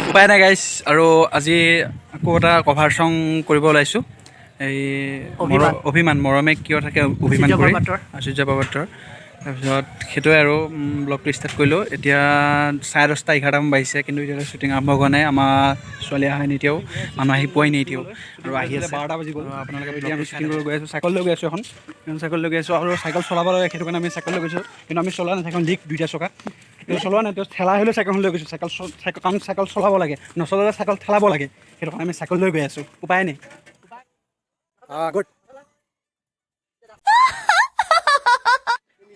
উপায় নাই গাইছ। আৰু আজি আকৌ এটা কভাৰ চং কৰিব ওলাইছোঁ। এই অভিমান মৰমে কিয় থাকে অভিমান কৰি আচুৰ্য পাত্ৰৰ। তাৰপিছত সেইটোৱে আৰু ব্লগটো ষ্টাৰ্ট কৰিলোঁ। এতিয়া 10:30 11টামান বাজিছে, কিন্তু এতিয়ালৈ শ্বুটিং আৰম্ভ হোৱা নাই। আমাৰ ছোৱালী অহা নাই এতিয়াও, মানুহ আহি পোৱাই নাই এতিয়াও, আৰু আহি আছে 12টা বাজি গ'ল। আপোনালোকে এতিয়া আমি শ্বুটিং কৰিব গৈ আছোঁ, চাইকেল লৈ গৈ আছোঁ, এখন চাইকেল লৈ গৈ আছোঁ। আৰু চাইকেল চলাব লাগে, সেইটো কাৰণে আমি চাইকেল লৈ গৈছোঁ। কিন্তু আমি চলোৱা নাই, চাইকেল লিক দুইটা চকা, কিন্তু চলোৱা নাই। তেওঁ ঠেলা হ'লেও চাইকেলখন লৈ গৈছোঁ। চাইকেল চাইকেল, কাৰণ চাইকেল চলাব লাগে, নচলালে চাইকেল ঠেলাব লাগে, সেইটো কাৰণে আমি চাইকেল লৈ গৈ আছোঁ। উপায় নাই। গুড,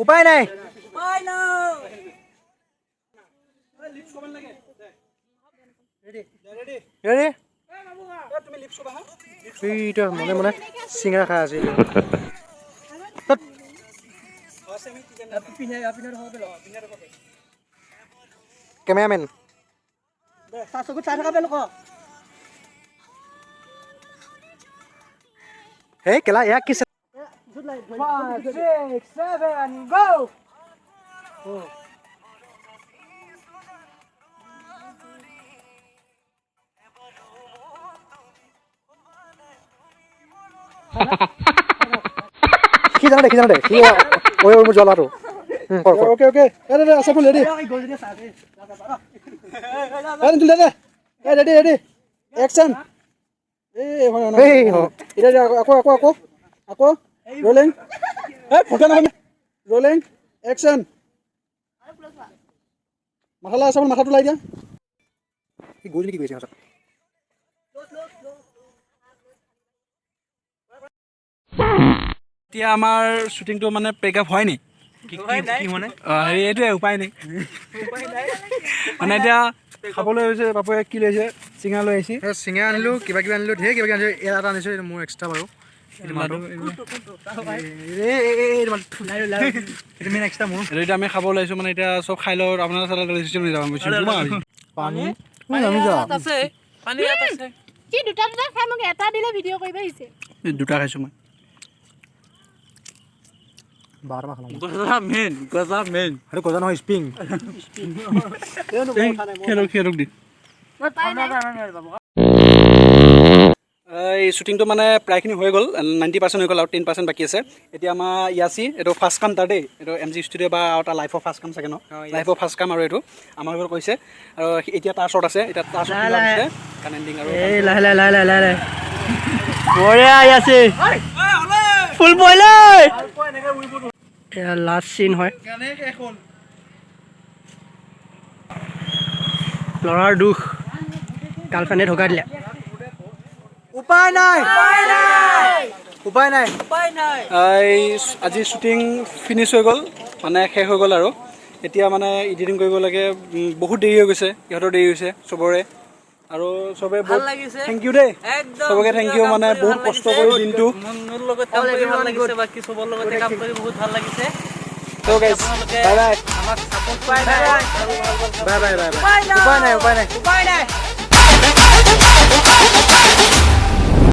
উপায় নাই। মনে মনে চিঙৰা খাই আছে। কেমেৰামেন হে কেলা এয়া কি? 5, 6, 7, go! সি জানে দে, সি জানে দে, সি ঐ মোৰ জ্বলাটো। অ'কে অ'কে, আছে ফুল ৰেডি। Ready ready, action. এই এতিয়া আকৌ আকৌ আকৌ আকৌ ৰোলিং। এই ফটো নহয়, ৰোলিং একশ্যন। মাথালৈ আছে, মাথাটো ওলাই দিয়া। সি গৈ নেকি গৈছে সঁচা। এতিয়া আমাৰ শ্বুটিংটো মানে ব্ৰেকআপ হয় নি হেৰি, এইটোৱে উপায় নাই। মানে এতিয়া খাবলৈ হৈছে। বাপুৱে কি লৈছে? চিঙা লৈ আহিছে। চিঙা আনিলোঁ, কিবা কিবি আনিলোঁ, ধেৰ কিবা কিবি আনিছোঁ। এটা এটা আনিছোঁ, এইটো মোৰ এক্সট্ৰা বাৰু। এইটো এতিয়া আমি খাব ওলাইছোঁ। মানে এতিয়া চব খাই লওঁ, আপোনাৰ পানী কি দুটা দুটা খাই মোক এটা দিলে ভিডিঅ' কৰিব আহিছে। দুটা খাইছোঁ মই। 12টা খালোঁ। গজা মেইন, গজা মেইন। সেইটো গজা নহয়, স্প্ৰিং। সিহঁতক দি এই শ্বুটিংটো মানে প্ৰায়খিনি হৈ গ'ল, 90% হৈ গ'ল আৰু 10% বাকী আছে। এতিয়া আমাৰ ইয়াচি, এইটো ফাৰ্ষ্ট কাম তাৰ দেই, এইটো এম জি ষ্টুডিঅ' বা আৰু তাৰ লাইফৰ ফাৰ্ষ্ট কাম চাগে ন, লাইফৰ ফাৰ্ষ্ট কাম। আৰু এইটো আমাৰ ঘৰত কৈছে, আৰু এতিয়া তাৰ শ্বট আছে, এতিয়া তাৰ শ্বট আছে কানেক্টিং আৰু এই লাহে লাহে লাহে লাহে লাহে লাহে। বঢ়িয়া ইয়াচি, ফুল বইলাই। এয়া লাষ্ট চিন হয়। ল'ৰাৰ দুখ, গাৰ্লফ্ৰেণ্ডে ঢকা দিলে। উপায় নাই, উপায় নাই। এই আজি শ্বুটিং ফিনিছ হৈ গ'ল, মানে শেষ হৈ গ'ল। আৰু এতিয়া মানে এডিটিং কৰিব লাগে। বহুত দেৰি হৈ গৈছে, ইহঁতৰ দেৰি হৈছে চবৰে। আৰু চবে ভাল লাগিছে, thank U দেই একদম চবকে thank U. মানে বহুত কষ্ট কৰি দিনটো মোৰ লগত কাম কৰি ভাল লাগিছে, বাকী চবৰ লগতে কাম কৰি বহুত ভাল লাগিছে। তো গাইজ, বাই বাই। আমাক ছাপোৰ্ট পাই নাই। Bye bye bye bye. উপায় নাই, উপায় নাই। উপায় নাই।